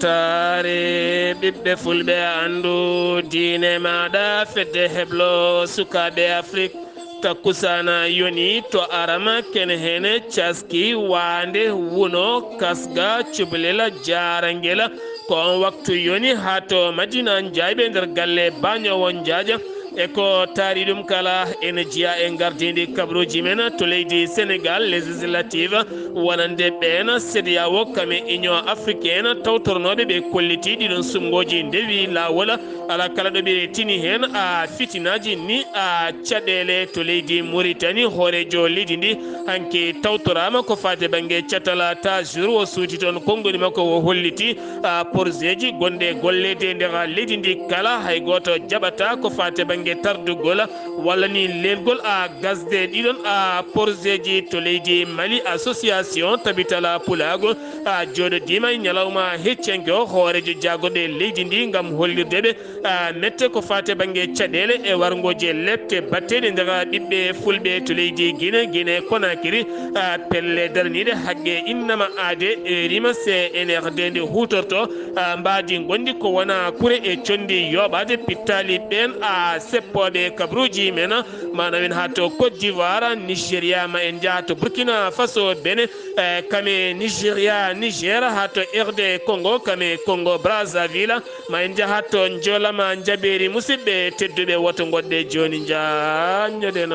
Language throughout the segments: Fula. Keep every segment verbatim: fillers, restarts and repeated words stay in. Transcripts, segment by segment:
Taare ɓiɓɓe fulɓe, anndu diine maaɗa, fedde heblo sukaaɓe Afrik. Takkusaana yoni to Arama, kene hene caski, waande, wuno, kasga, cubalel, jaarangel. Ko on waktu yoni haa to Madina Njaayɓe nder galle Bañoowo Njaaja. E ko taari ɗum kala, ene jeyaa e ngardiindi kabaruuji men to leydi Senegaal, législative, wonande ɓeen C E D E A O, kam e Union africaine, tawtornooɓe ɓe kolliti ɗiɗon suɓngooji ndewi laawol. Alaa kala ɗo ɓe tini heen, a fitinaaji ni, a caɗeele to leydi Muritani, hooreejo leydi ndi hanki tawtoraama ko faati bannge catal, ta jour o suuti toon konngol makko, o holliti a porzeeji gonɗe golleede e nder leydi ndi kala, hay gooto jaɓataa ko faati bannge tardugol walla ni leelgol a gasde ɗiɗon a porzeeji to leydi Mali. Association Tabitala Pulaagu a jooɗodiima e ñalawma heccanke o hooreejo jaagorɗe leydi ndi ngam hollirde ɓe a mette ko faati bannge caɗeele e warngooji lepte batteɗe nder ɓiɓɓe fulɓe to leydi Gine, Gine Konakiri. A pelle daraniiɗe haqqe innama aade, e rima C N R D nde huutorto a mbaadi ngonndi ko wona kure e conndi yooɓaade pittaali ɓeen a seppooɓe kabaruuji men, maanaam en haa to Côte d'Ivoire, Nigéria, ma en njaha to Burkina Faso, Benin, e kam e Nigéria, Niger, haa to R D Congo, kam e Congo Brazzaville, ma en njahat to Njolama Njabeeri. Musidɓe tedduɓe, woto ngoɗɗe jooni, njaanjoɗen.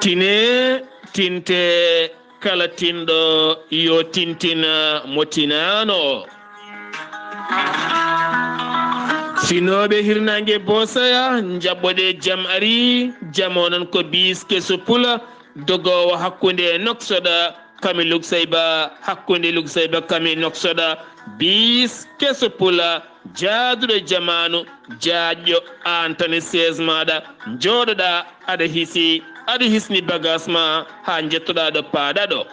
Tine, tinte, kala tinɗo yo tintin mo tinaano. Finooɓe hirnaange Boosaya, njaɓɓoɗe, jam ari, jam o noon ko biis keso pula, dogoowo hakkunde Noksoɗa kami Luksayba, hakkunde Luksayba kami Noksoɗa, biis keso pula, jaaduɗo jamaanu, jaajɗo, aan tan e sees maaɗa, njooɗoɗaa, aɗa hisi, aɗa hisni bagaas ma, haa njettoɗaa ɗo paaɗaa ɗo.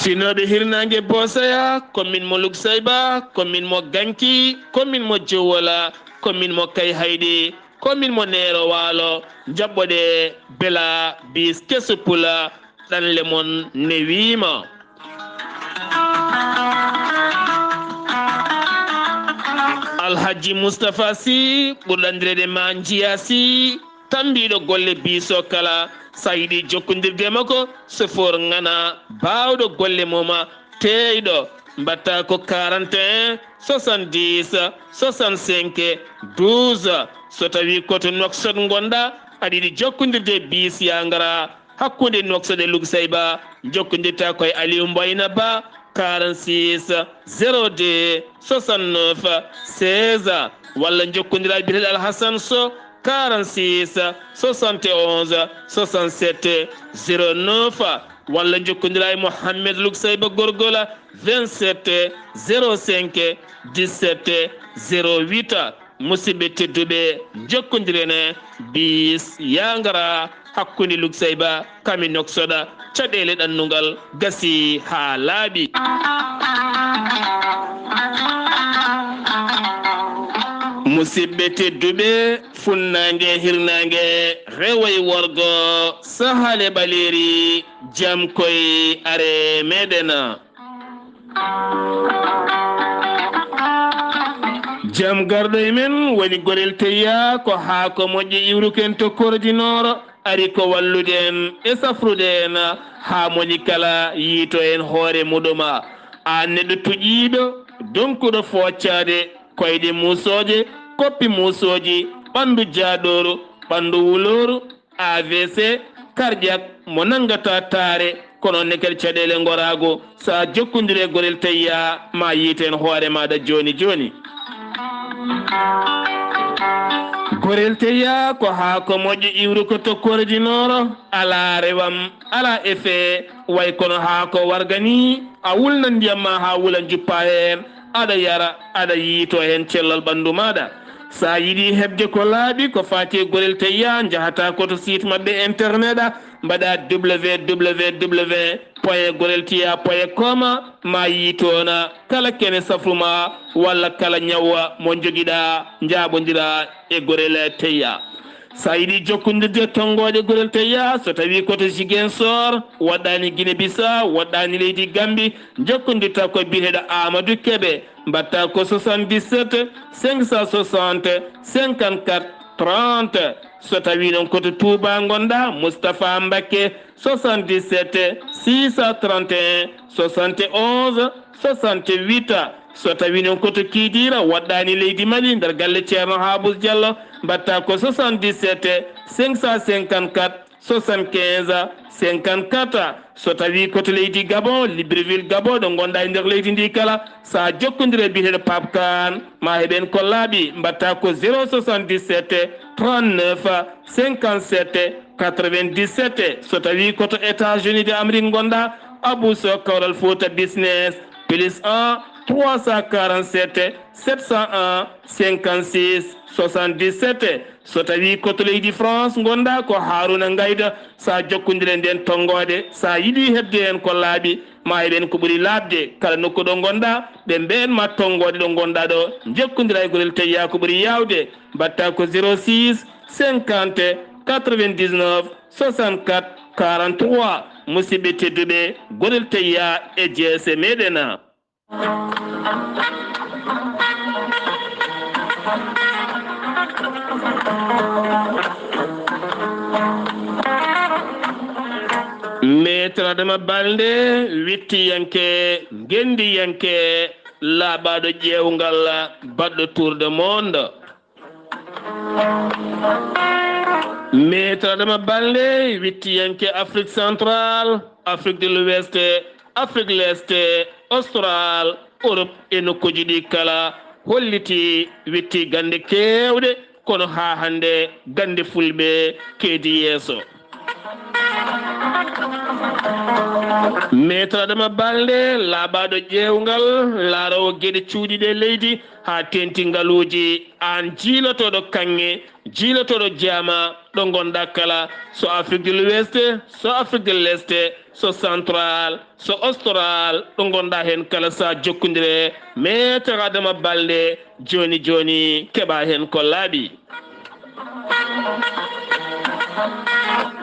Finooɓe hirnaange Boosaya, ko min mo Luksayba, ko min mo Ganki, ko min mo Jowola, ko min mo Kayhayɗi, ko min mo Neero Waalo, njaɓɓoɗe, bela, biis keso pula, ɗanle mon newiima. Alhaji Mustapha Sy, ɓurɗo anndireede ma Njiya Sy, tammbiiɗo golle biiso kala, so a yiɗi jokkondirde e makko, chauffeur ŋana, baawɗo golle mum, teeyɗo, mbaɗta ko quarante et un, soixante-dix, soixante-cinq, douze. So tawii ko to Nouakchott ngonɗaa, aɗa yiɗi jokkondirde e biis, yaa ngara hakkunde Nouakchott e Luksayba, njokkondirta ko e Aliou Mboyna Ba, quarante-six, zéro deux, soixante-neuf, seize, walla njokkondira e biyeteeɗo Alhassane Sow, quarante-six, soixante et onze, soixante-sept, zéro neuf, walla njokkondira e Mohamed Luksayba Gorgola, vingt-sept, zéro cinq, dix-sept, zéro huit. Musidɓe tedduɓe, njokkondiren e biis, yaa ngara hakkunde Luksayba kami Noksoɗa, caɗeele ɗannungal gasii haa laaɓi. Musidɓe tedduɓe, funnaange, hirnaange, rewo e worgo, sahaale ɓaleeri, jam koy are meɗen. Jam garɗo e men woni gorel teyya, ko haako moƴƴo iwruken to Kordinooro, ari ko wallude en e safrude en haa moƴƴi kala yiito en hoore muɗum. Aan neɗɗo tuƴiiɗo, donkuɗo fooccaade, koyɗe muusooje, koppi muusooji, ɓanndu jaaɗooru, ɓanndu wulooru, A V C, cardiaque, mo nanngata taare, kono ne kadi caɗeele ngoraago, so a jokkondiri e gorel teyya, ma yiiten hoore maaɗa jooni jooni. Gorel teyya ko haako moƴƴo iwruko to Kordinooro, alaa rewam, alaa effet, way kono haako warga ni, a wulna ndiyam ma haa wula, njuppa heen, aɗa yara, aɗa yiito heen cellal ɓanndu maaɗa. So a yiɗi heɓde ko laaɓi ko faati e Gorel Teyya, njahataa ko to site maɓɓe internet, a mbaɗa w w w point gorel teyya point com, ma yii toon kala kene safru ma walla kala ñaw mo njogiɗaa, njaaɓondiraa e Gorel Teyya. So a yiɗi jokkondirde tonngooɗe Gorel Teyya, so tawii ko to Ziguinchor, woɗɗaani Guinée Bissau, woɗɗaani leydi Gambie, njokkondirtaa ko biyeteeɗo Amadou Kébé, mbaɗtaa ko soixante-dix-sept cinq cent soixante cinquante-quatre trente. So tawii noon ko to Touba ngonɗaa, Moustapha Mbacké, soixante-dix-sept six cent trente et un soixante et onze soixante-huit. So tawii noon ko to Kidira, woɗɗaani leydi Mali, nder galle Ceerno Habous Diallo, mbaɗtaa ko soixante-dix-sept cinq cent cinquante-quatre soixante-quinze cinquante-quatre. So tawii ko to leydi Gabon, Libreville Gabon, ɗo ngonɗaa e nder leydi ndi kala, so a jokkondirii e biyeteeɗo Pape Kane, ma heɓ heen ko laaɓi, mbaɗtaa ko zéro soixante-dix-sept trente-neuf cinquante-sept quatre-vingt-dix-sept. So tawii ko to États-Unis de Amérique ngonɗaa, Abou Sow, Kawral Fouta Business, plus un trois cent quarante-sept sept cent un cinquante-six soixante-dix-sept. So tawii ko to leydi France ngonɗaa, ko Harouna Ngaïda, so a jokkondirii e ndeen tonngoode, so a yiɗi heɓde heen ko laaɓi, ma heɓ heen ko ɓuri laaɓde. Kala nokku ɗo ngonɗaa, ɓe mbaɗan ma tonngoode ɗo ngonɗaa ɗo, njokkondiraa e Gorel Teyya ko ɓuri yaawde. Mbaɗtaa ko zéro six cinquante quatre-vingt-dix-neuf soixante-quatre quarante-trois. Musidɓe tedduɓe, Gorel Teyya e jeese meɗen. Maître Adama Balde, wittiyanke, ngendiyanke, laaɓaaɗo ƴeewgal, baɗɗo Tour de Monde. Maître Adama Balde, wittiyanke Afrique Centrale, Afrique de l'Ouest, Afrique l'Est, Austral, Europe e nokkuuji ɗi kala, holliti, witti gannde keewɗe, kono haa hannde gannde Fulɓe keedi yeeso. Maître Adama Balde, laaɓaaɗo ƴeewgal, laaroowo geɗe cuuɗiiɗe leydi, haa teeŋti ngaluuji, aan jiilotooɗo kaŋŋe, jiilotooɗo jaama, ɗo ngonɗaa kala, so Afrique de l'Ouest, so Afrique de l'Est, so Central, so Austral, ɗo ngonɗaa heen kala, so a jokkondirii e Maître Adama Balde, jooni jooni, keɓaa heen ko laaɓi.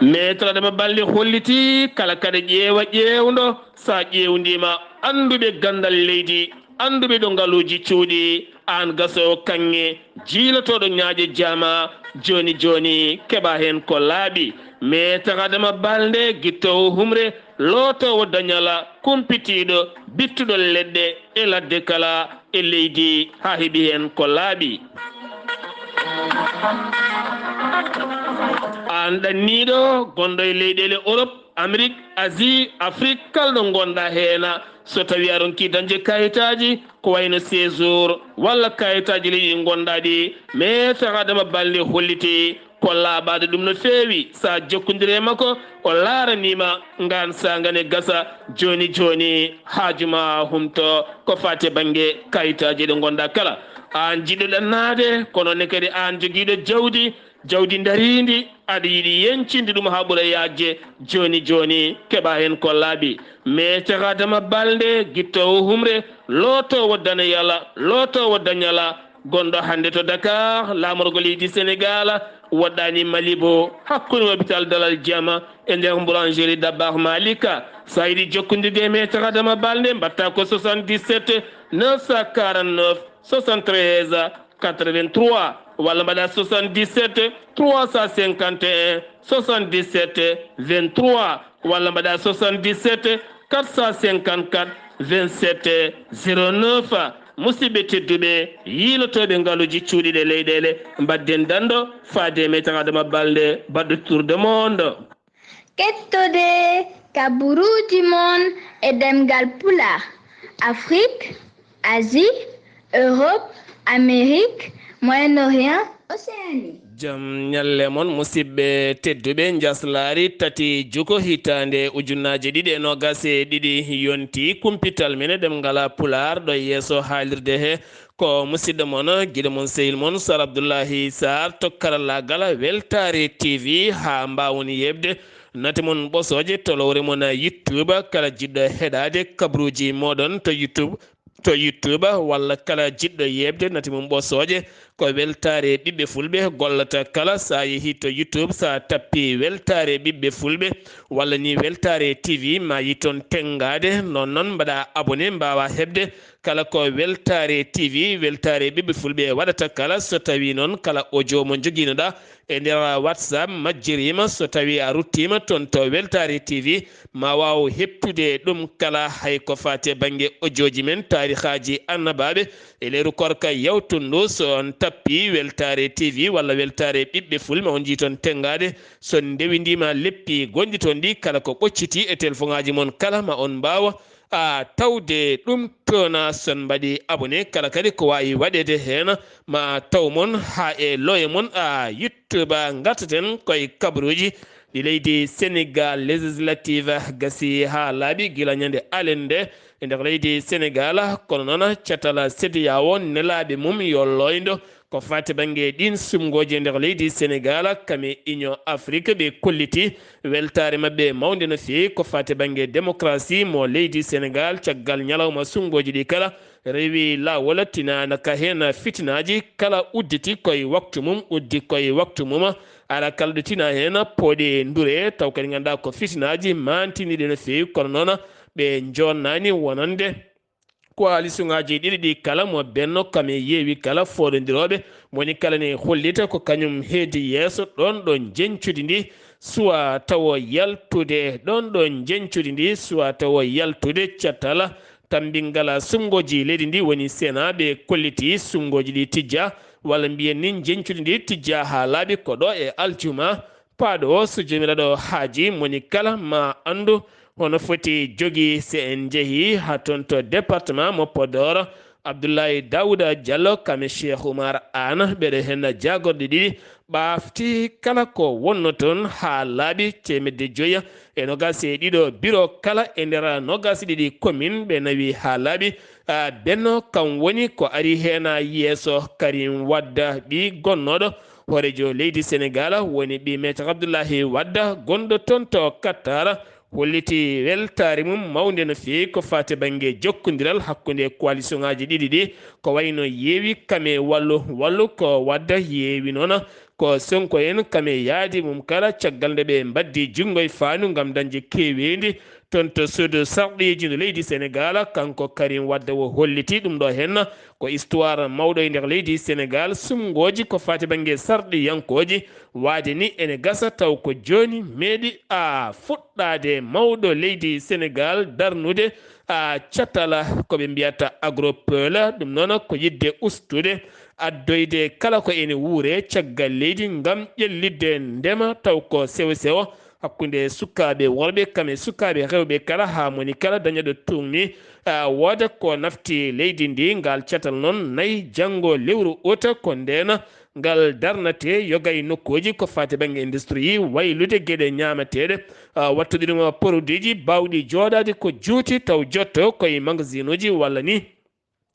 Maître Adama Balde holliti kala kaɗa ƴeewa ƴeewndo, so a ƴeewndiima annduɓe ganndal leydi, annduɓe ɗo ngaluuji cuuɗi, aan gasoowo kaŋŋe, jiilotooɗo ñaaƴe jaama, jooni jooni, keɓaa heen ko laaɓi. Maître Adama Balde, gittoowo humre, lootoowo dañal, kumpitiiɗo, bittuɗo leɗɗe e ladde kala e leydi, haa heɓi heen ko laaɓi. Aan ɗanniiɗo, gonɗo e leyɗeele Europe, Amérique, Asie, Afrique, kala ɗo ngonɗaa heen, so tawii a ronkii dañde kayitaaji, ko wayno séjour walla kayitaaji leydi ɗi ngonɗaa ɗi, Maître Adama Balde holliti ko laaɓaaɗo ɗum no feewi. So a jokkondirii e makko, o laaranii ma ngaan saanga ne gasa. Jooni jooni, haaju ma humto ko faati e bannge kayitaaji ɗi ngonɗaa kala. Aan jiɗɗo ɗannaade, kono ne kadi aan jogiiɗo jawdi, jawdi ndariindi, aɗa yiɗi yeñcinde ɗum haa ɓura yaajde, jooni jooni, keɓaa heen ko laaɓi. Maître Adama Balde, gittoowo humre, lootoowo daneyal, lootoowo dañal, gonɗo hannde to Dakar, laamorgo leydi Sénégal, woɗɗaani Malibo, hakkunde hôpital Dalal Jam e nder boulangerie Dabakh Malika. So a yiɗi jokkondirde e Maître Adama Balde, mbaɗtaa ko soixante-dix-sept neuf cent quarante-neuf soixante-treize quatre-vingt-trois, walla mbaɗaa soixante-dix-sept trois cent cinquante et un soixante-dix-sept vingt-trois, walla mbaɗaa soixante-dix-sept quatre cent cinquante-quatre vingt-sept zéro neuf. Musidɓe tedduɓe, yiilotooɓe ngaluuji cuuɗiiɗe leyɗeele, mbaɗden danndo faade e Maître Adama Balde, baɗɗo Tour de Monde. Kettode kaburuuji mon e ɗemngal Pulaar, Afrique, Asie, Europe, Amérique, Moyen-Orient, Océanie. Jam ñalle mon, musidɓe tedduɓe. Njaslaari tati juko hitaande ujunnaaje ɗiɗi e noogas e ɗiɗi yonti. Kumpital men e ɗemngal Pulaar ɗo yeeso haalirde he ko musidɗo mon, giɗo mon, sehil mon, Sar Abdullahi Sar to karallaagal Weltaare T V. Haa mbaawon yeeɓde nate mon ɓosooje to lowre mon YouTube. Kala jiɗɗo heɗaade kabruuji mooɗon to YouTube, to YouTube, walla kala jiɗɗo yeeɓde nate mum ɓosooje ko Weltaare Ɓiɓɓe Fulɓe gollata. Kala so a yehii to YouTube, so a tappii Weltaare Ɓiɓɓe Fulɓe walla ni Weltaare T V, ma yi toon tenngaade. Noon noon mbaɗa abonné, mbaawa heɓde kala ko Weltaare T V, Weltaare Ɓiɓɓe Fulɓe waɗata kala. So tawii noon kala audio mo njogiino-ɗaa e nder WhatsApp majjiriima, so tawii a ruttiima toon to Weltaare T V, ma waaw heɓtude ɗum kala, hay ko faati e bannge audioji men, taarihaaji annabaaɓe e leeru koorka yawtundu. So on tappii Weltaare T V walla Weltaare Ɓiɓɓe Fulɓe, ma on njii toon tenngaade. So on ndewindiima leppi gonɗi toon ɗi, kala ko ɓoccitii e telefoŋaaji mon kala, ma on mbaawa a tawde ɗum toon. So on mbaɗii abonné, kala kadi ko waawi waɗeede heen, ma taw mon haa e looye mon a YouTube. Ngartaten koye kabaruuji ɗi leydi Senegaal. Législative gasii haa laaɓi gila ñande alende e nder leydi Senegaal, kono noon catal CEDEAO nelaaɓe mum yo looyndo ko faati bannge ɗiin suɓngooji e nder leydi Senegaal, kam e Union Afrique, ɓe kolliti weltaare maɓɓe mawnde no feewi ko faati bannge démocratie mo leydi Senegaal. Caggal ñalawma suɓngooji ɗi kala, rewi laawol, tinaana ka heen fitinaaji kala udditi koye waktu mum, uddi koye waktu mum. Ara kala ɗo tinaa heen pooɗi ndure, taw kadi ngannduɗaa ko fitinaaji maantiniiɗi no feewi, kono noon ɓe njoonnaani wonande koalisioŋaaji ɗiɗi ɗi kala, mo Benno kam e Yewwi kala, fooɗondirooɓe, mo woni kala ne hollita ko kañum heedi yeeso ɗoon ɗo njeñcudi ndi suwa tawo yaltude, ɗoon ɗo njeñcudi ndi suwa tawo yaltude. Catal tammbingal suɓngooji leydi ndi woni Sénat, ɓe kolliti suɓngooji ɗi tijja, walla mbiyen ni njeñcudi ndi tijja haa laaɓi ko ɗo e aljuma paaɗo o. So Joomiraaɗo haajii, mo woni kala ma anndu hono foti jogii. So en njehii haa toon to département mo Podor, Abdoulaye Daouda Diallo kam e Cheikh Oumar Anne, ɓeɗo heen jaagorɗe ɗiɗi ɓaafti kala ko wonno toon haa laaɓi teemedde joyi e noogas e ɗiɗo biro kala e nder noogas e ɗiɗi commune. Ɓe nawi haa laaɓi, a, Benno kam woni ko ari heen yeeso. Karim Wade, ɓi gonnooɗo hooreejo leydi Senegaal, woni ɓi Maître Abdoulaye Wade, gonɗo toon to Qatar, holliti weltaare mum mawnde no feewi ko faati bannge jokkondiral hakkunde koalisioŋaaji ɗiɗi ɗi, ko wayno Yewwi kam e Wallu. Wallu ko Wade, Yewwi noon ko Sonko en, kam e yaadi mum kala, caggal nde ɓe mbaddi junngo e faandu ngam dañde keeweendi toon to suudu sarɗiiji ndu leydi Senegaal. Kanko Karim Wade o holliti ɗum ɗo heen ko histoire mawɗo e nder leydi Senegaal. Suɓngooji ko faati bannge sarɗiyankooji, waade ni ene gasa taw ko jooni meeɗi a fuɗɗaade mawɗo leydi Senegaal darnude a catal ko ɓe mbiyata Agropole. Ɗum noon ko yiɗde ustude, addoyde kala ko ene wuure caggal leydi ngam ƴellitde ndema taw ko sewo sewo hakkunde sukaaɓe worɓe kam e sukaaɓe rewɓe kala, haa moni kala daña ɗo tuugni, a, wooda ko nafti leydi ndi. Ngal catal noon nayi janngo lewru ut ko ndeen ngal darnate, yoga e nokkuuji ko faati bannge industrie, waylude geɗe ñaamateeɗe, a, wattude ɗum produitji baawɗi jooɗaade ko juuti taw jotto koye magasinuuji walla ni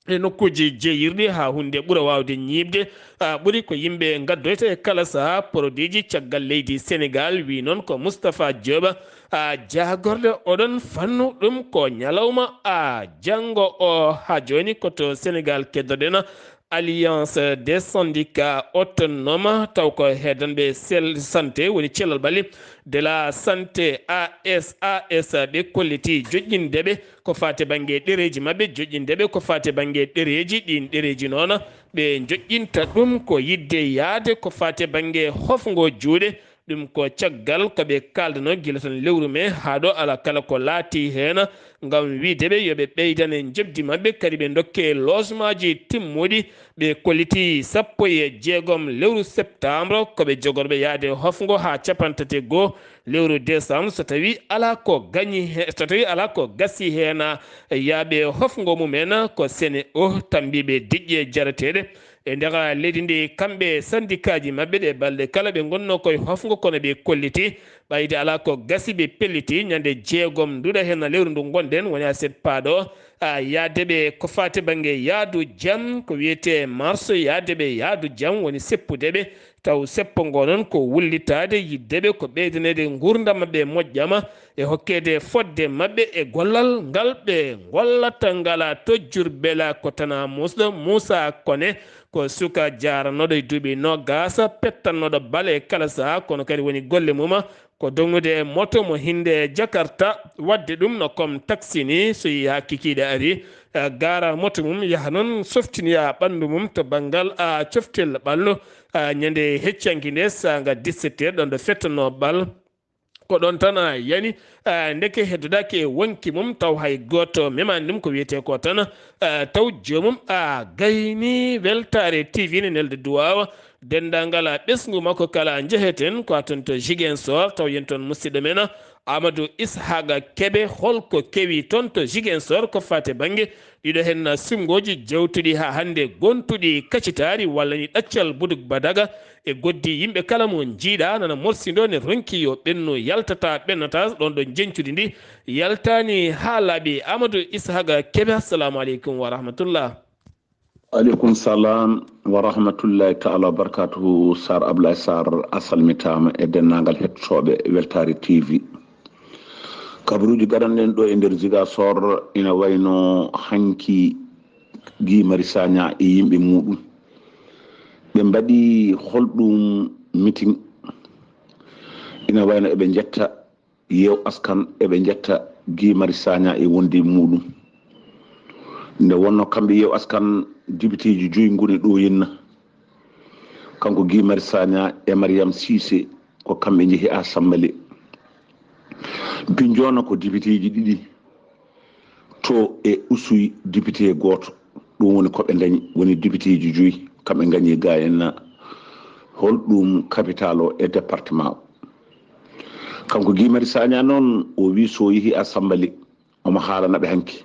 e nokkuuji jeeyirɗi haa huunde ɓura waawde ñiiɓde. A, ɓuri ko yimɓe ngaddoyta e kala sahaa produitji caggal leydi Senegaal, wi noon ko Moustapha Diop, a, jaagorɗo oɗon fannu. Ɗum ko ñalawma, a, janngo o. Haa jooni ko to Senegaal keddoɗen Alliance des syndicats autonomes, taw ko heedanɓe sel-, santé, woni cellal ɓalli de la santé, A S A S, ɓe kolliti joƴƴinde ɓe ko faati bannge ɗereeji maɓɓe, joƴƴinde ɓe ko faati bannge ɗereeji. Ɗiin ɗereeji noon, ɓe njoƴƴinta ɗum ko yiɗde yahde ko faati bannge hofngo juuɗe. Ɗum ko caggal ko ɓe kaaldanoo gila tan lewru mee haa ɗo, alaa kala ko laatii heen ngam wiide ɓe yo ɓe ɓeydane njoɓdi maɓɓe, kadi ɓe ndokke loosmaaji timmuɗi. Ɓe kolliti sappo e jeegom lewru septembre ko ɓe jogorɓe yahde hofngo haa capantati e goo lewru décembre. So tawi alaa ko gañi he, so tawi alaa ko gasi heen, yaaɓe hofngo mumen ko Sene o tambiiɓe diƴƴe jarateeɗe e nder leydi ndi. Kamɓe sandikaaji maɓɓe ɗe balɗe kala ɓe ngonnoo koye hofngo, kono ɓe kolliti ɓayde alaa ko gasi, ɓe pelliti ñande jeegom nduɗa heen lewru ndu ngonɗen, woni aset paaɗo, a, yahde ɓe ko faati bannge yahdu jam, ko wiyetee marso yahde ɓe yahdu jam, woni seppude ɓe. Taw seppo ngo noon ko wullitaade yiɗde ɓe ko ɓeydaneede nguurndam maɓɓe moƴƴama e hokkeede fodde maɓɓe e gollal ngal ɓe ngollata ngala tojjur bela ko tana musɗo Muusa Kone, ko suka jaaranooɗo e duuɓi noogaas, pettannooɗo bal e kala saha, kono kadi woni golle mum ko dognude moto mo hinnde Jakarta, waɗde ɗum no comme taxi ni, so yehi haa kikiiɗe ari, eh, gaara moto mum, yaha noon softinoya ɓanndu mum to banngal, ah, coftel ɓallu, ah, ñande heccanki nde saanga dix-sept heures, ɗon ɗo fettanoo bal. Ko ɗon tan a yani, ah, ndeke heddodaaki e wonki mum, taw hay gooto memaani ɗum, ko wiyetee ko tan, ah, taw joomum, ah, gayni. Weltaare T V ne nelda duwaawa denndaangal, ah, ɓesngu makko kala njeheten, ko a toon to Ziguinchor, taw yen toon musidɗo men, ah, Amadou Ishaqa Kebe, holko kewi toon to Ziguinchor ko faati bannge ɗiɗo heen simngooji jawtuɗi haa hannde gontuɗi kacitaari walla ni ɗaccal buduk badaga e goddi yimɓe kala mo njiiɗa nana morsindo ne ronki yo ɓennu yaltata ɓennata ɗon ɗo njencudi ndi yaltani haa laaɓi. Amadou Ishaqa Kebe, assalamu aleykum wa rahmatullah. Aleykum salam wa rahmatullahi taala wa barakatuhu. Sar Ablaye Sar, a salmitaama e denndaangal hettotooɓe Weltaare T V. Kabaruuji garanɗen ɗo e nder Ziguinchor ina wayno hanki Guy Marius Sagna e yimɓe muɗum. Ɓe mbaɗi holɗum meeting, ina wayno eɓe njetta Yeew Askan, eɓe njetta Guy Marius Sagna e wonde muɗum. Nde wonno kamɓe Yeew Askan, dibiteeji joyi ngoni ɗo henna. Kanko Guy Marius Sagna e Mariam Cissé ko kamɓe njehi Assemblée. Binnjoona ko dibiteeji ɗiɗi to e Oussouye dibitee gooto. Ɗum woni ko ɓe ndañi, woni dibiteeji joyi kamɓe ngañi ga henna holɗum capital o e département o. Kanko Guy Marius Sagna noon o wi so yehi Assemblée omo haalana ɓe hanki.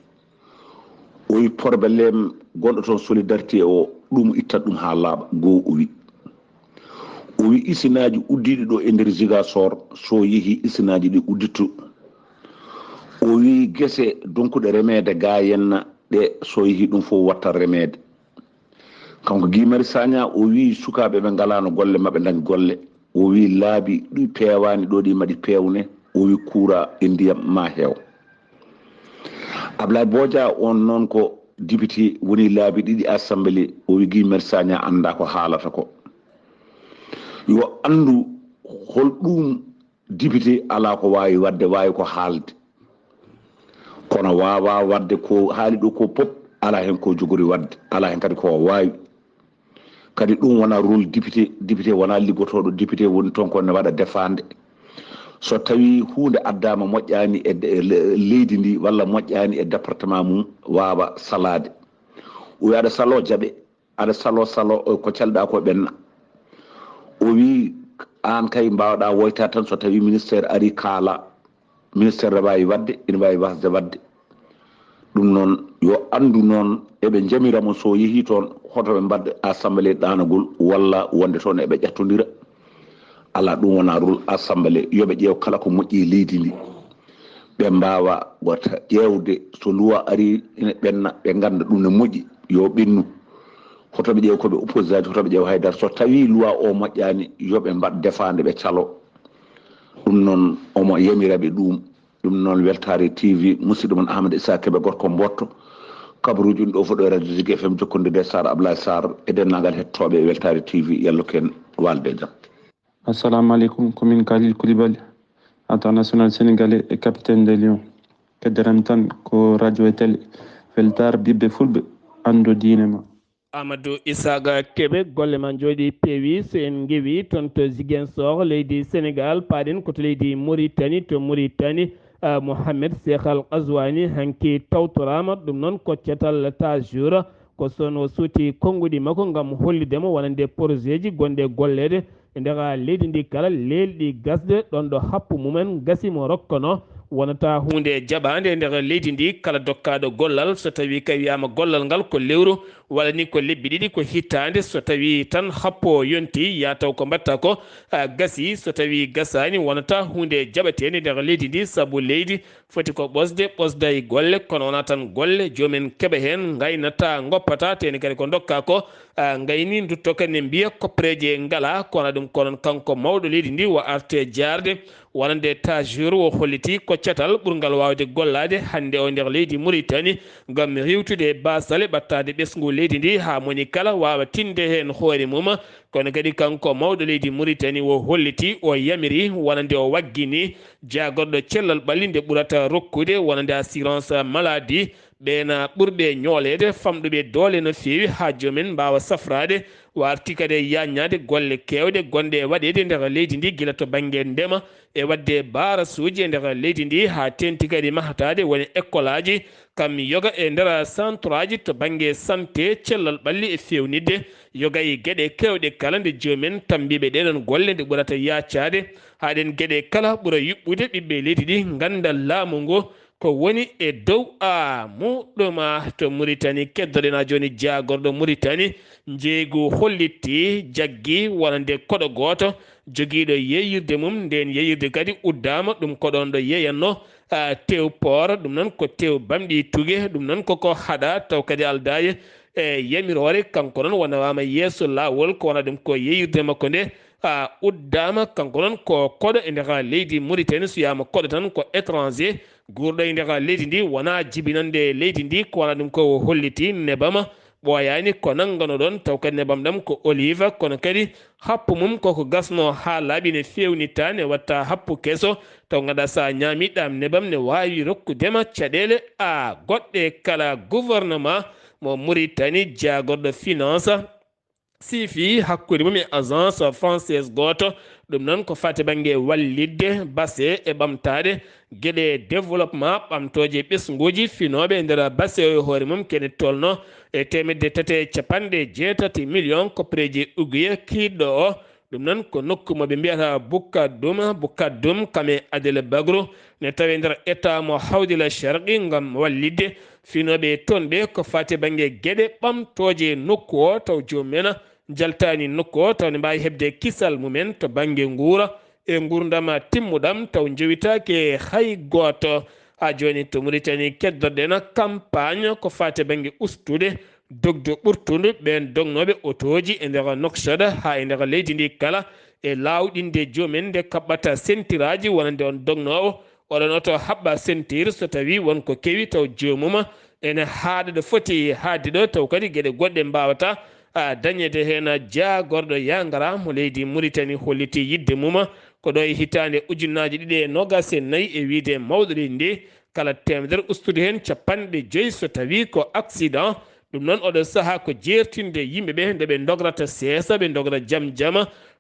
O wi problème gonɗo toon solidarité o ɗum ittat ɗum haa laaɓa, goo o wi. O wi isinaaji uddiiɗi ɗo e nder Ziguinchor so yehi isinaaji ɗi udditto. O wi gese donkuɗe remeede ga henna ɗe so yehi ɗum fof watta remeede. Kanko Guy Marius Sagna o wi sukaaɓe ɓe ngalaano golle maɓɓe ndañ golle. O wi laabi ɗi peewaani ɗo ɗi maɗi peewne. O wi kuura e ndiyam ma heew. Ablaye Booja on noon ko dibiti woni laabi ɗiɗi Assemblée. O wi Guy Marius Sagna annda ko haalata ko. Yo anndu hol ɗum dibiti alaa ko waawi waɗde, waawi ko haalde. Kono waawaa waɗde ko haali ɗo ko pop, alaa heen ko jogori waɗde, alaa heen kadi ko o waawi. Kadi ɗum wonaa rôle député, député wonaa liggotooɗo, député woni toon ko ne waɗa defaande. So tawii huunde addaama moƴƴaani e de- le- leydi ndi walla moƴƴaani e département mum, waawa salaade. O wiya aɗa saloo jaɓe, aɗa saloo saloo ko calɗa ko ɓenna. O wii aan kay mbaawɗaa woytaade tan so tawii ministère arii kaala. Ministère ne waawi waɗde, ina waawi waasde waɗde. Ɗum noon yo anndu noon eɓe njamira mo so yehii toon hoto ɓe mbaɗ assemblée ɗaanagol walla wonde toon eɓe ƴattondira. Alaa, ɗum wonaa rôle assemblée, yo ɓe ƴeew kala ko moƴƴi e leydi ndi. Ɓe mbaawa wata ƴeewde so luwa arii ina ɓenna, ɓe ngannda ɗum ne moƴƴi, yo ɓennu. Hoto ɓe ƴeew ko ɓe opposant ji, hoto ɓe ƴeew haydara. So tawii luwa o moƴƴaani, yo ɓe mbaɗ defaande ɓe caloo. Ɗum noon omo yamira ɓe ɗuum. Ɗum noon Weltaare T V, musidɗo mon Ahmad Issa Kebe gorko Mbootto. Kabaruuji ɗum ɗo fof ɗo e Radio Zik F M jokkondirde Sar Ablaye Sar e denndaangal hettooɓe Weltaare T V, yallo ko en waalde e jam. Assalamu aleykum, ko min Kalil Koulibaly, international sénégalais e capitaine des Lions. Keddoram tan ko radio e télé Weltaare, ɓiɓɓe fulɓe, anndo diine ma. Amadou Isaaga Kebe, golle ma njooɗi peewi. So en ngewi toon to Ziguinchor, leydi Sénégal, paaɗen ko to leydi Mauritanie. To Mauritanie, Mohamed Cheikh Al Qazwani hanki tawtoraama. Ɗum noon ko catal Tajour, ko sono suuti konnguɗi makko ngam hollidemo wonande projet ji gonɗe golleede e nder leydi ndi kala, leelɗi gasde ɗon ɗo happu mumen gasi mo rokkono. Wonata huunde jaɓaande e nder leydi ndi kala dokkaaɗo gollal, so tawii kay wiyaama gollal ngal ko lewru walla ni ko lebbi ɗiɗi, ko hitaande, so tawii tan happo yonti, yaa taw ko mbaɗta ko, a, gasi. So tawii gasaani, wonata huunde jaɓateende nder leydi ndi, sabu leydi foti ko ɓosde, ɓosda e golle, kono wonaa tan golle, joomen keɓa heen, ngaynata, ngoppata, teeni kadi ko ndokka ko, a, ngayni, ndutto kadi ne mbiya koppereeje ngalaa, kono ɗum ko noon kanko mawɗo leydi ndi o arti e jaarde, wonande Tajour o holliti ko catal ɓurngal waawde gollaade hannde o nder leydi Mauritanie ngam riiwtude e baasal e ɓattaade ɓesngu leydi ndi haa moni kala waawa tinde heen hoore mum. Kono kadi kanko mawɗo leydi Mauritanie o holliti, o yamiri wonande o waggini jaagorɗo cellal ɓalli nde ɓurata rokkude wonande assurance maladie, ɓeena ɓurɓe ñooleede, famɗuɓe doole no feewi haa joomen mbaawa safraade. O arti kadi e yaaññaade golle keewɗe gonɗe e waɗeede e nder leydi ndi, gila to bannge ndema e waɗde baarasuuji e nder leydi ndi, haa teeŋti kadi mahataade woni ekkolaaji, kam yoga e nder centreaaji to bannge santé, cellal ɓalli e feewnitde yoga e geɗe keewɗe kala, nde joomen tammbiiɓe ɗee ɗoon golle nde ɓurata yaaccaade, haa ɗeen geɗe kala ɓura yuɓɓude, ɓiɓɓe leydi ndi ngannda laamu ngu ko woni e dow a muɗum. To Mauritanie, keddoɗen haa jooni jaagorɗo Mauritanie, njeeygu hollitii jaggi wonande koɗo gooto jogiiɗo yeeyirde mum. Ndeen yeeyirde kadi uddaama, ɗum ko ɗoon ɗo yeeyanno, a, tew poor, ɗum noon ko tew bamɗi tuge, ɗum noon koko haɗa, taw kadi aldaa e, e yamiroore, kanko noon o nawaama yeeso laawol, ko wona ɗum ko yeeyirde makko nde, a, uddaama, kanko noon ko koɗo e nder leydi Mauritanie, so wiyaama koɗo tan ko étranger, guurɗo e nder leydi ndi, wonaa jibinande leydi ndi, ko wona ɗum ko o holliti nebam, ɓooyaani ko nannganoɗon, taw kadi nebam ɗam ko olive, kono kadi happu mum koko gasno haa laaɓi, ne feewnita, ne watta happu keso, taw nganndaa so a ñaami ɗam nebam ne waawi rokkudema caɗeele, a, goɗɗe kala. Gouvernement mo Mauritanie, jaagorɗo finance, siifi hakkunde mum e agence française gooto. Ɗum noon ko faati bannge wallitde base e ɓamtaade geɗe développement, ɓamtooje ɓesnguuji finooɓe e nder base o e hoore mum kene tolno e teemedde tati e capanɗe jeetati million koppereeji uguye kiiɗɗo o. Ɗum noon ko nokku mo ɓe mbiyata Bukadum, Bukadum, kam e Adel Bagro, ne tawi nder état mo Hawdila Sharqi, ngam wallitde finooɓe toon ɓe ko faati bannge geɗe ɓamtooje nokku o, taw joomum en njaltaani nokku o, taw ne mbaawi heɓde kisal mum en to bannge nguura e nguurndam timmuɗam, taw njowitaake hay gooto. Haa jooni to Mauritanie, keddoɗen campagne ko faati bannge ustude dogdu ɓurtundu ɓeen dognooɓe otooji e nder Nouakchott haa e nder leydi ndi kala, e laawɗinde joomum en nde kaɓɓata sentiraaji wonande on dognoowo. Oɗon oto haɓɓa sentir so tawii won ko kewi, taw joomum ene haaɗa ɗo foti haadde ɗo, taw kadi geɗe goɗɗe mbaawata, a, dañeede heen. Jaagorɗo Yangara mo leydi Mauritanie holliti yiɗde mum ko ɗo e hitaande ujunnaaji ɗiɗi e noogaas e nayi, e wiyde mawɗo leydi ndi, kala teemedere ustude heen capanɗe joyi so tawii ko accident. Ɗum noon, oɗo sahaa ko jeertinde yimɓe ɓe nde ɓe ndograta seesa, ɓe ndogra jam jam,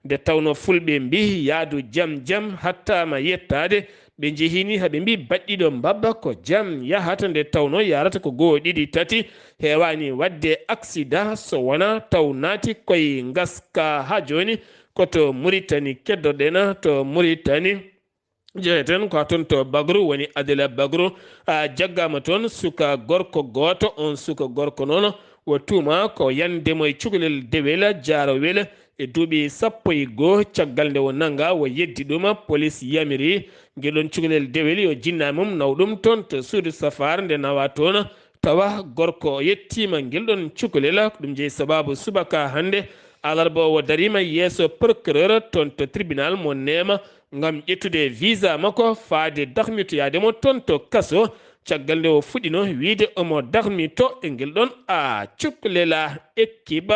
nde tawnoo fulɓe mbiyi, "Yaadu jam jam hattaama yettaade." Ɓe njehii ni haa ɓe mbiyi, "Baɗɗiiɗo mbabba ko jam yahata," nde tawnoo yahrata ko goo, ɗiɗi, tati, heewaani waɗde accident so wonaa taw naati koye ngaska. Haa jooni ko to Mauritanie keddoɗen, to Mauritanie. Jeyeten ko haa toon to Bagru, woni Adila Bagru, a, jaggaama toon suka gorko gooto. On suka gorko noon, o tuumaa ko yande mo e cukalel dewel, jaarowel e duuɓi sappo e goo. Caggal nde o nanngaa, o yeddi ɗum, polis yamiri ngel ɗoon cukalel dewel yo jinnaɓe mum naw ɗum toon to suudu safaara. Nde nawaa toon, tawa gorko o yettiima ngel ɗoon cukalel. Ko ɗum jeyi sabaabu subaka hannde, alarba, o dariima yeeso procureur toon to tribunal mo Neema ngam ƴettude visa makko, faade darmitoyaade mo toon to kaso. Caggal nde o fuɗɗino wiyde omo darmito e ngel ɗoon, a, cukalel, équipe,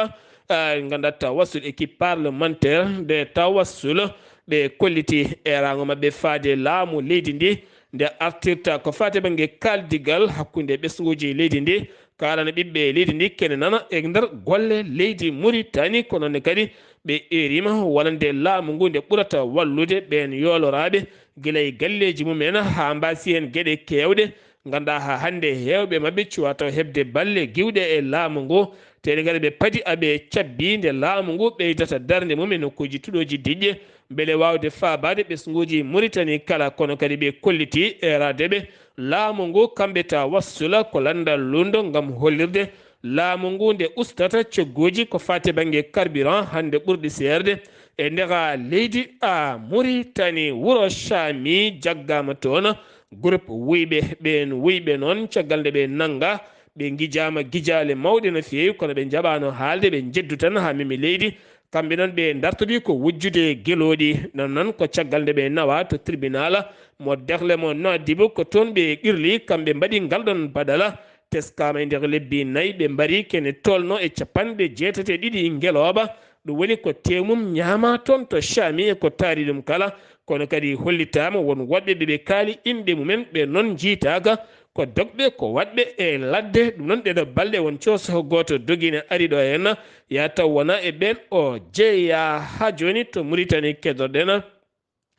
a, nganndaa tawassul, équipe parlementaire nde tawassul, ɓe kolliti eeraango maɓɓe faade laamu leydi ndi, nde artirta ko faati bannge kaaldigal hakkunde ɓesnguuji leydi ndi, kaalana ɓiɓɓe leydi ndi kene nana e nder golle leydi Mauritanie. Ko noon ne kadi ɓe eeriima wonande laamu ngu nde ɓurata wallude ɓeen yooloraaɓe gila e galleeji mum en haa mbaasi heen geɗe keewɗe, nganndaa haa hannde heewɓe maɓɓe cuwaa taw heɓde balle giwɗe e laamu ngu. Tee ne kadi ɓe padi aɓe cabbi nde laamu ngu ɓeydata darnde mum e nokkuuji tuɗooji diƴƴe, mbele waawde faabaade ɓesnguuji Muritani kala, kono kadi ɓe kolliti eeraade ɓe laamu ngu, kamɓe tawassula ko lanndal luulndo ngam hollirde laamu ngu nde ustata cogguuji ko faati bannge carburant hannde ɓurɗi seerde e nder leydi a Muritani. Wuro Caami jaggaama toon, groupe wuyɓe, ɓeen wuyɓe noon caggal nde ɓe nannga, ɓe ngijaama gijaale mawɗe no feewi, kono ɓe njaɓaano haalde, ɓe njeddu tan haa memi leydi. Kamɓe noon ɓe ndartodi ko wujjude e gelooɗi. Noon noon ko caggal nde ɓe nawa to tribunal mo Dekle mo Nouadhibou, ko toon ɓe qirli, kamɓe mbaɗi ngal ɗoon badala. Teskaama e nder lebbi nayi, ɓe mbari kene tolno e capanɗe jeetati e ɗiɗi ngelooba. Ɗum woni ko tew mum ñaama toon to Caami e ko taari ɗum kala. Kono kadi hollitaama won woɗɓe ɓe ɓe kaali inɗe mumen, ɓe noon njiytaaka. Ko dogɓe, ko waɗɓe e ladde. Ɗum noon, ɗeɗo balɗe won cooso gooto dogine ari ɗo henna, ya taw wona e ɓeen o jeeya. Haa jooni to Muritani keddoɗen,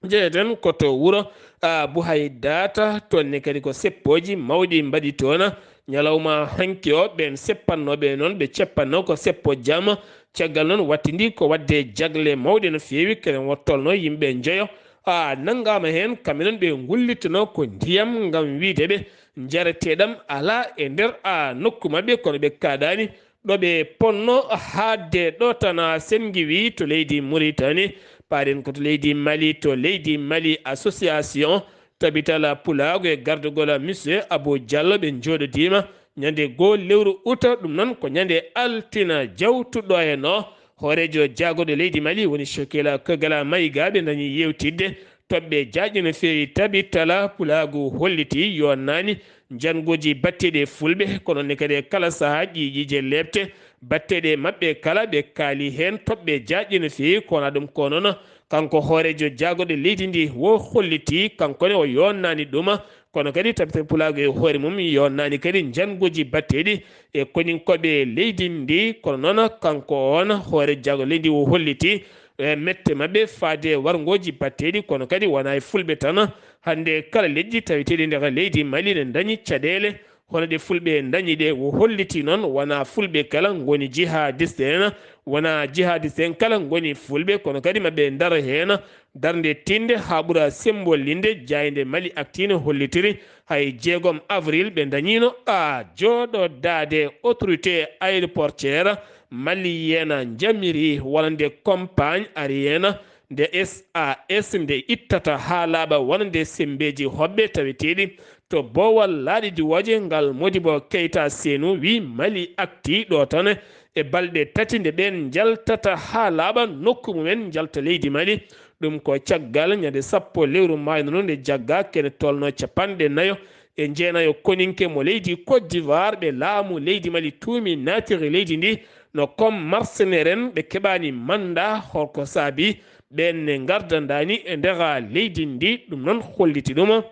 jeyeten ko to wuro, a, Buhaydata. Toon ne kadi ko seppooji mawɗi mbaɗi toon. Ñalawma hanki o, ɓeen seppannooɓe noon, ɓe ceppanno ko seppo jam. Caggal noon, wattindi ko waɗde jagle mawɗe no feewi, kene wottolno yimɓe njoyo. A, nanngaama heen, kamɓe noon ɓe ngullitno ko ndiyam ngam wiyde ɓe njareteeɗam alaa e nder, a, nokku maɓɓe, kono ɓe kaaɗaani ɗo ɓe ponno haaɗde ɗo tan. A, Senngi wi to leydi Muritani, paaɗen ko to leydi Mali, to leydi Mali, association Tabital Pulaagu e gardagol Monsieur Abou Diallo ɓe njooɗodiima ñande goo lewru uta, ɗum noon ko ñande altina jawtuɗo heen o. Hooreejo jaagorɗo leydi Mali woni Chokila Kogala Maïga, ɓe ndañi yeewtidde toɓɓe jaajɗe no feewi. Tabital Pulaagu holliti yo naani njannguuji batteeɗi e fulɓe, kono ne kadi e kala sahaa ƴiiƴiije leepte batteeɗe e maɓɓe kala, ɓe kaali heen toɓɓe jaajɗe no feewi. Ko wonaa ɗum ko noon, kanko hooreejo jaagorɗo leydi ndi wo holliti, kanko ne o yonnaani ɗum, kono kadi Tabital Pulaagu e hoore mum yonnaani kadi njannguuji batteeɗi e koninkooɓe leydi ndi. Kono noon, kanko on hooreejo jaagorɗo leydi o holliti e mette maɓɓe faade warngooji batteeɗi, kono kadi wonaa e fulɓe tan. Hannde kala leƴƴi taweteeɗi nder leydi Mali ne ndañi caɗeele hono ɗe fulɓe ndañi ɗe. O holliti noon wonaa fulɓe kala ngoni jihadiste en, wonaa jihadiste en kala ngoni fulɓe, kono kadi maɓe ndar heen darnde tiiɗnde haa ɓura sembolinde. Jaaynde Mali Actu ne hollitiri hay jeegom avril ɓe ndañiino a jooɗodaade autorité aéroportuaire malienne njamiri wonande compagnie aérienne nde S A S nde ittata haa laaɓa wonande semmbeeji hoɓɓe taweteeɗi to boowal laaɗe diwooje ngal. Modibo Keita Senu wi Mali Actu ɗo tan e balɗe tati nde ɓeen njaltata haa laaɓa nokku mumen, njalta leydi Mali. Ɗum ko caggal ñande sappo lewru maayndu ndu nde jagga kene tolno capanɗe nayo e jeenayo koninke mo leydi Côte d'Ivoire ɓe laamu leydi Mali tuumi naatiri leydi ndi no comme mercenaire en, ɓe keɓaani mannda. Holko saabi ɓeen ne ngardandaani e nder leydi ndi? Ɗum noon holliti ɗum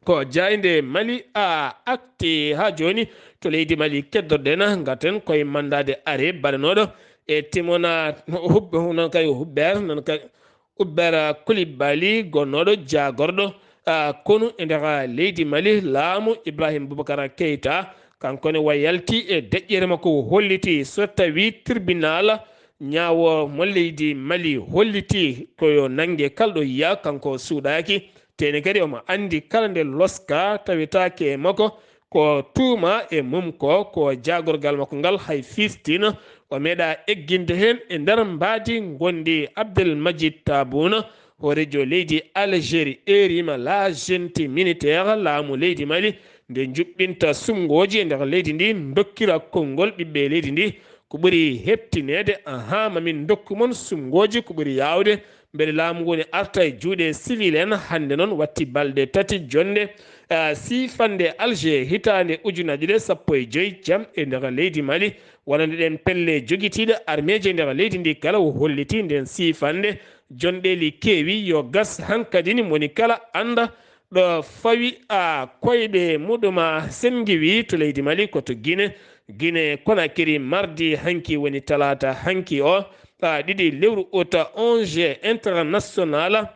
ko jaaynde Mali a akti haa jooni to leydi Mali. Keddoɗen ngaten koye manndaade are baɗanooɗo e timona hubbe, non kay Hubert, non kay Hubert Koulibaly, gonnooɗo jaagorɗo, ah, konu e nder leydi Mali, laamu Ibrahim Boubacar Keita. Kanko ne wa yalti e deƴƴere makko, o holliti so tawi tribunal ñaawo mo leydi Mali holliti ko yo nannge kalɗo yiya, kanko suuɗaaki. Tee ne kadi omo anndi kala nde loska tawetaake e makko, ko tuuma e mum ko, ko jaagorgal makko ngal hay fiistina o meeɗa egginde heen e nder mbaadi ngonndi. Abdel Majid Tabuna, hooreejo leydi Algérie, eerima la junte militaire, laamu leydi Mali, nde njuɓɓinta sumngooji e nder leydi ndi, dokkira konngol ɓiɓɓe leydi ndi. Ko ɓuri heɓtineede, ahaa, mamin ndokku mon sumngooji ko ɓuri yaawde, mbele laamu ngu ne arta e juuɗe civil en. Hannde noon watti balɗe tati jonnde, ah, siifannde Alger hitaande ujunaaji ɗiɗi e sappo e joy jam e nder leydi Mali, wonande ɗeen pelle jogitiiɗe armeeji e nder leydi ndi kala, o holliti ndeen siifannde. Jonɗeeli keewi, yo gas hankadi ni moni kala annda ɗo fawi a koyɗe muɗuma. Senngi wi to leydi Mali ko to Guinée, Guinée Conakry, mardi hanki woni talaata hanki o, a ɗiɗi lewru uta, O N G international,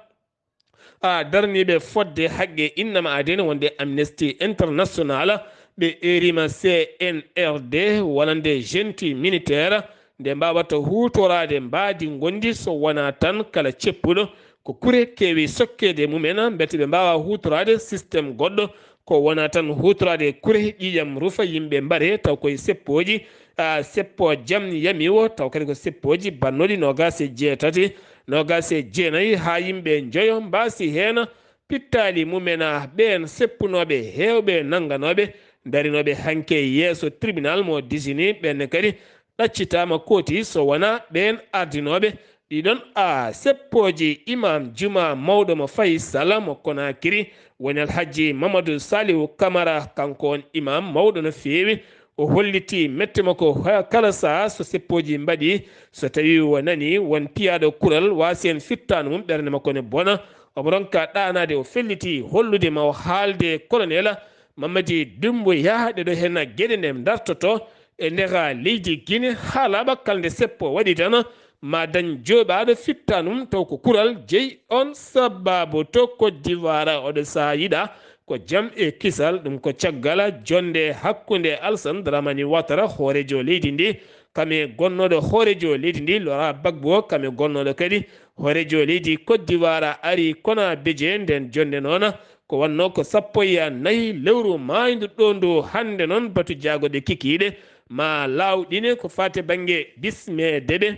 a darniiɓe fodde haqqe innama aden wonde Amnesty International, ɓe erima C N R D wonande junte militaire nde mbawata huutoraade mbaadi ngondi so wonaa tan kala ceppuɗo ko kure keewi sokkeede mumen, mbete ɓe mbaawa huutoraade système goɗɗo ko wonaa tan huutoraade kure ƴiiƴam rufa yimɓe mbare taw koye seppooji, a, seppo jam yami o taw kadi ko seppooji bannoɗi noogaas e jeetati, noogaas e jeenayi haa yimɓe njoyo mbaasi heen pittaali mumen, a, ɓeen seppunooɓe heewɓe nannganooɓe darinooɓe hanke yeeso tribunal mo Disini ɓeen kadi ɗaccitaama kooti so wonaa ɓeen ardinooɓe ɗiɗon a seppooji. Imam juma mawɗo mo Faysal mo Konakiri woni Alhaji Mamadou Saliou Kamara, kanko on imam mawɗo no feewi. O holliti mette makko ha kala saha so seppooji mbaɗi, so tawi o nani won piyaaɗo kural waasi en fittaandu mum ɓernde makko ne bona, omo ronka ɗaanaade, o felliti hollude ma o haalde colonel Mamadi Dumbuya ɗe ɗo heen geɗe nde dartoto e nder leydi Gine haa laaɓa kala nde seppo waɗi tan ma dañ jooɓaaɗo fittaandu mum taw ko kural jeyi on sababu to Côte d'Ivoire oɗo saha yiɗa ko jam e kisal. Ɗum ko caggal jonnde hakkunde Alassane Dramane Ouattara hooreejo leydi ndi kam e gonnooɗo hooreejo leydi ndi Laurent Gbagbo kam e gonnooɗo kadi hooreejo leydi Côte d'Ivoire ari kona beje nden jonnde noon ko wannoo ko sappo e nayi lewru maaydu ɗo ndu hannde noon batu jaagoɗe kikiiɗe ma laawɗine ko faati bannge bismeede ɓe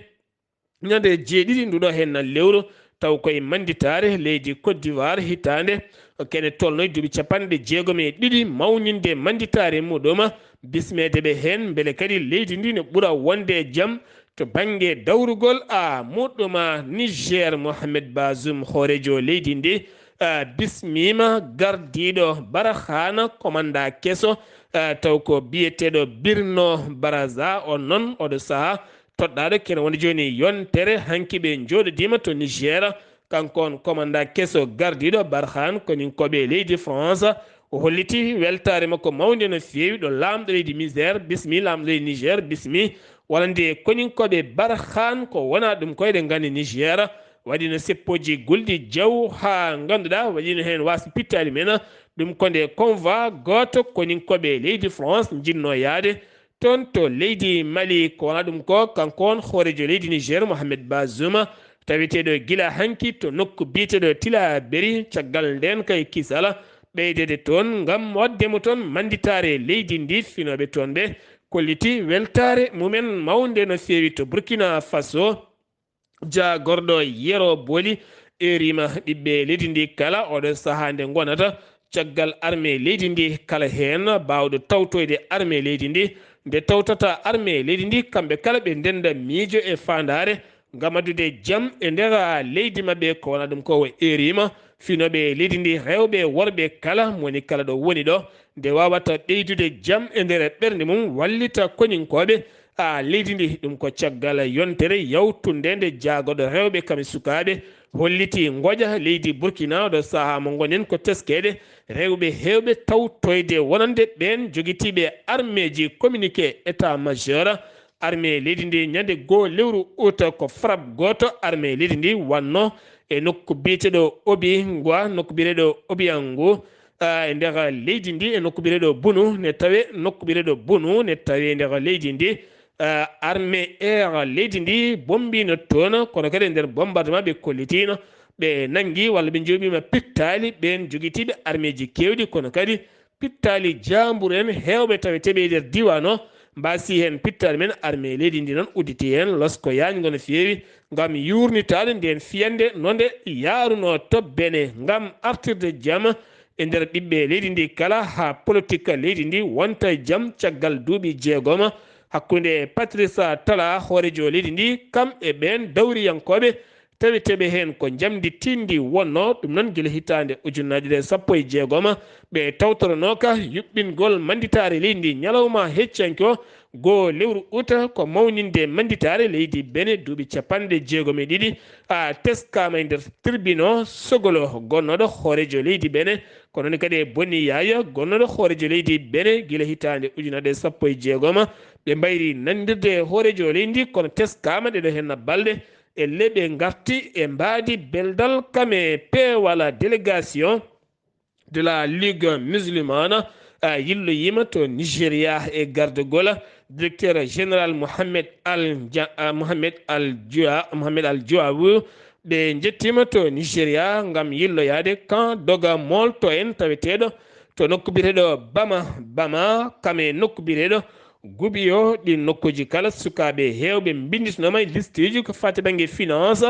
ñande jeeɗiɗi nduɗo heen lewru taw koye mannditaare leydi Côte d'Ivoire hitaande kene tolnoy duuɓi capanɗe jeegom e ɗiɗi mawninde mannditaare muɗum bismeede ɓe heen mbele kadi leydi ndi ne ɓura wonde e jam to bannge dawrugol a muɗum. Niger Mohamed Bazoum hooreejo leydi ndi a, bismiima gardiiɗo Barkhane komanda keso a, taw ko biyeteeɗo Birno Baraza on noon oɗo saha toɗɗaaɗo kene woni jooni yontere hanki ɓe njooɗodiima to Niger. Kanko on komanda keso gardiiɗo Barkhane koninkooɓe leydi France o holliti weltaare makko mawnde no feewi ɗo laamɗo leydi Niger bismi laamɗo leydi Niger bismi wonande koninkooɓe Barkhane ko wona ɗum koyɗe nganndi Niger waɗi no seppooji gulɗi jaw haa ngannduɗaa waɗino heen waasde pittaali men. Ɗum ko nde convoi gooto koninkooɓe leydi France njiɗno yahde toon to leydi Mali ko wona ɗum ko kanko on hooreejo leydi Niger Mohamed Bazoum taweteeɗo gila hanki to nokku biyeteeɗo Tillabéri caggal ndeen kay kisal ɓeydeede toon ngam waɗde mo toon mannditaare leydi ndi. Finooɓe toon ɓe kolliti weltaare mumen mawnde no feewi to Burkina Faso. Jaagorɗo Yero Boli erima ɓiɓɓe leydi ndi kala oɗo saha nde ngonata caggal armée leydi ndi kala heen baawɗo tawtoyde armée leydi ndi nde tawtata armée leydi ndi kamɓe kala ɓe ndenda miijo e faandaare ngam addude jam e nder leydi maɓɓe ko wona ɗum ko o erima finooɓe leydi ndi rewɓe worɓe kala moni kala ɗo woni ɗo nde wawata ɓeydude jam e nder ɓernde mum wallita koninkooɓe a leydi ndi. Ɗum ko caggal yontere yawtunde nde jaagoɗo rewɓe kam e sukaaɓe holliti ngoƴa leydi Burkina ɗo saha mo gonen ko teskeede rewɓe hewɓe tawtoyde wonande ɓeen jogitiiɓe armeeji communiqué état majeur armée leydi ndi ñande goo lewru uta ko frappe gooto armée leydi ndi wanno e nokku biyeteɗo Obingwa nokku biyeteɗo Obiangu e nder leydi ndi e nokku biyeteɗo Bunu ne tawe nokku biyeteɗo Bunu ne tawe e nder leydi ndi armée air leydi ndi bombino toon kono kadi e nder bombardement ɓe kollitino ɓe nangi walla ɓe joɓima pittali ɓen jogitiɓe armeeji kewɗi kono kadi pittaali jaambur en heewɓe taweteeɓe e nder diiwaan o mbaasi heen pittaali men armée leydi ndi noon udditi heen losko yaañgo no feewi ngam yuurnitaade ndeen fiyannde no nde yaarunoo to Bene ngam artirde jam e nder ɓiɓɓe leydi ndi kala haa politik leydi ndi wonta e jam caggal duuɓi jeegom hakkunde Patrice Tala hooreejo leydi ndi kam e ɓeen dawriyankooɓe taweteeɓe heen ko njamndi tiiɗndi wonnoo ɗum noon gila hitaande ujunnaji ɗe sappo e jeegoma ɓe tawtoronooka yuɓɓingol mannditaare leydi ndi ñalawma heccanke o goo lewru uta ko mawninde mannditaare leydi Bene duuɓi capanɗe jeegom e ɗiɗi a teskaama e nder tirbino sogolo gonnooɗo hooreejo leydi Bene ko noon kadi e bonni yaaya gonnooɗo hooreejo leydi Bene gila hitaande ujunnaji ɗe sappo e jeegoma ɓe mbayri nanndirde e hooreejo leydi ndi kono teskaama ɗeɗo heen balɗe e leɓe ngarti e mbaadi beldal kame peewala délégation de la Ligue musulmane, a, yilloyiima to Nigeria e gardagol directeur général Mohamed Al Ja-, a, Mohamed Al Jua-, Mohamed Al Juawu. Ɓe njettiima to Nigeria ngam yilloyaade kan doga moolto en taweteeɗo to nokku biyeteeɗo Bama, Bama, kame nokku biyeteeɗo Gubiyo. Ɗi nokkuuji kala, sukaaɓe heewɓe mbinnditinooma e listiiji ko faati bannge finance,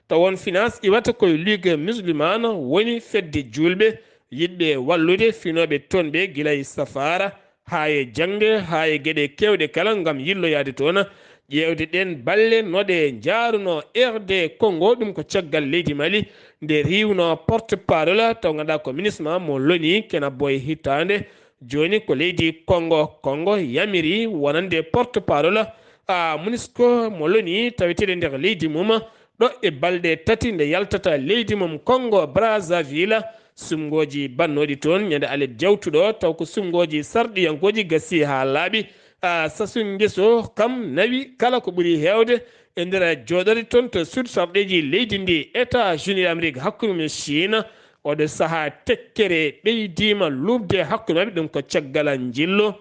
taw on finance iwata koye Ligue musulmane, woni fedde juulɓe yiɗɓe wallude finooɓe toon ɓe, gila e safaara haa e jaŋde, haa e geɗe keewɗe kala, ngam yilloyaade toon, ƴeewde ɗeen balle no ɗe njaarunoo R D Congo, ɗum ko caggal leydi Mali, nde riiwno porte-parole, taw ngannduɗaa ko ministre ma mo loni, Kena Boy Hitaande. Jooni ko leydi Congo, Congo yamiri wonande porte-parole, a, MONUSCO mo loni taweteeɗo nder leydi mum, ɗo e balɗe tati nde yaltata leydi mum Congo Brazzaville, suɓngooji bannooɗi toon ñande alet jawtuɗo, taw ko suɓngooji sarɗiyankooji gasii haa laaɓi. A, Sassou Nguesso kam nawi kala ko ɓuri heewde e nder jooɗorde toon to suudu sarɗiiji leydi ndi, États-Unis d'Amérique hakkunde mum e Chine. Oɗo sahaa tekkere ɓeydiima luuɓde hakkunde maɓɓe, ɗum ko caggal njillu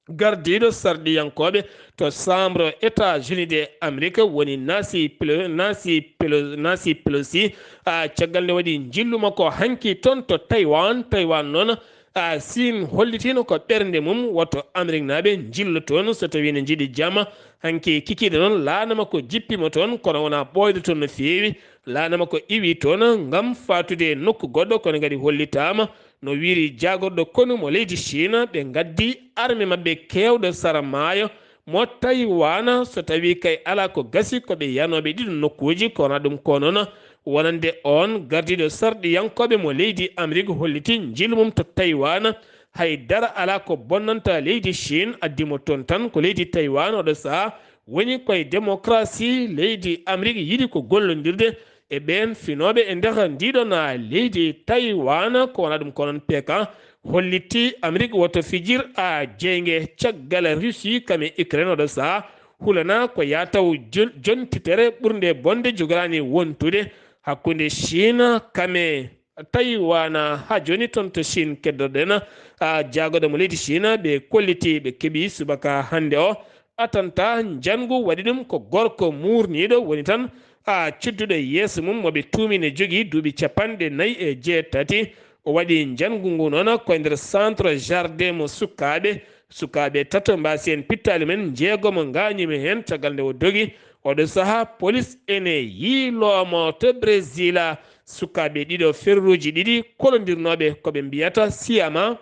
gardiiɗo sarɗiyankooɓe to Chambre États-Unis de Amérique woni Nancy Pelo-, Nancy Pelo-, Nancy Pelosi, a, caggal nde waɗi njillu makko hanki toon to Taiwan. Taiwan noon, a, Siin hollitiino ko ɓernde mum, woto Ameriknaaɓe njillo toon so tawii ne njiɗi jam. Hanki kikiiɗe noon, laana makko jippiima toon, kono wonaa ɓooyde toon no feewi. Laana makko iwii toon ngam faatude nokku goɗɗo, kono kadi hollitaama no wiiri jaagorɗo konu mo leydi Chine, ɓe ngaddi arme maɓɓe keewɗo sara maayo mo Taiwan, so tawii kay alaa ko gasi ko ɓe yanooɓe ɗiɗo nokkuuji, kono ɗum ko noon wonande oon gardiiɗo sarɗiyankooɓe mo leydi Amérique holliti njillu mum to Taiwan. Hay dara alaa ko bonnanta leydi Chine, addi mo toon tan ko leydi Taiwan oɗo sahaa woni koye démocratie. Leydi Amérique yiɗi ko gollondirde e ɓeen finooɓe e nder ndiɗon leydi Taiwan, ko wona ɗum ko noon Pékin holliti Amérique woto fijir a jeynge caggal Russie kam e Ukraine oɗo sahaa hulana ko yaataw jol-, jontitere ɓurnde bonde jogoraani wontude hakkunde Chine kam e Taiwan. Haa jooni toon to Chine keddoɗen, a, jaagorɗo mo leydi Chine ɓe kolliti ɓe keɓi subaka hannde o attentat njanngu waɗi ɗum ko gorko muurniiɗo woni tan, a, cudduɗo yeeso mum mo ɓe tuumi ne jogii duuɓi capanɗe nayi e jeetati. O waɗi njanngu ngu noon ko e nder centre jardin mo sukaaɓe. Sukaaɓe tato mbaasi heen pittaali mum, njeegomo ngaañiima heen caggal nde o dogi. Oɗo sahaa polis ene yiiloo mo to Brésil. Sukaaɓe ɗiɗo ferruuji ɗiɗi kolondirnooɓe ko ɓe mbiyata siyama.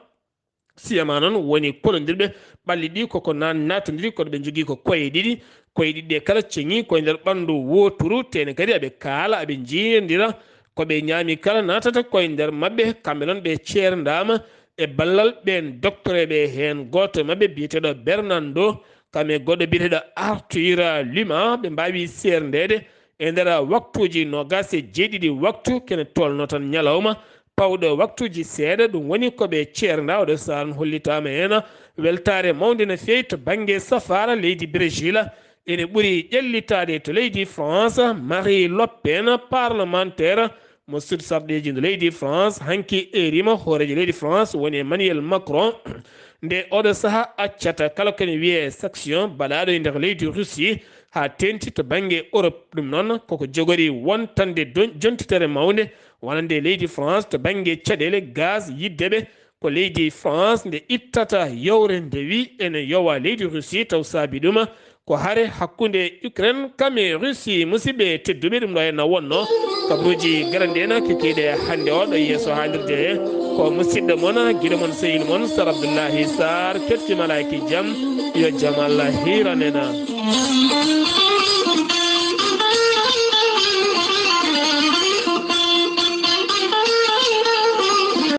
Siyama noon woni kolondirɓe ɓalli ɗi koko na-, naatondiri, kono ɓe njogii ko koye ɗiɗi. Koye ɗiɗi ɗe kala ceŋii koye nder ɓanndu wooturu, tee ne kadi aɓe kaala, aɓe njiirondira. Ko ɓe ñaami kala naatata koye nder maɓɓe. Kamɓe noon ɓe ceerndaama e ballal ɓeen doktoreeɓe, heen gooto e maɓɓe biyeteeɗo Bernardo, kam e goɗɗo biyeteeɗo Arthur Lima, ɓe mbaawi seerndeede e nder waktuuji noogaas e jeeɗiɗi waktu, kene tolno tan ñalawma, pawɗo waktuuji seeɗa. Ɗum woni ko ɓe ceernda. Oɗo sahaa hollitaama heen weltaare mawnde no feewi to bannge safaara leydi Brésil. Ene ɓuri ƴellitaade to leydi France. Marie Le Pen, parlementaire mo suudu sarɗiiji nder leydi France, hanki eeriima hooreejo leydi France woni Emmanuel Macron. Nde oɗo sahaa accata kala ko ene wiyee sanction baɗaaɗo e nder leydi Russie haa teeŋti to bannge Europe. Ɗum noon koko jogori wontande don-, jontitere mawnde wonande leydi France to bannge caɗeele gaz yidde ɓe. Ko leydi France nde ittata yowre nde wi ene yowa leydi Russie, taw saabi ɗum ko hare hakkunde Ukraine kam e Russie. Musidɓe tedduɓe, ɗum ɗo henna wonno kabaruuji garanɗi en kikiiɗe hannde o ɗo yeeso haalirde he. Ko musidɗo mon, giɗo mon, sehil mon, Sar Abdoullahi Sarr, kettimalaaki jam, yo jam Allah hiiran en.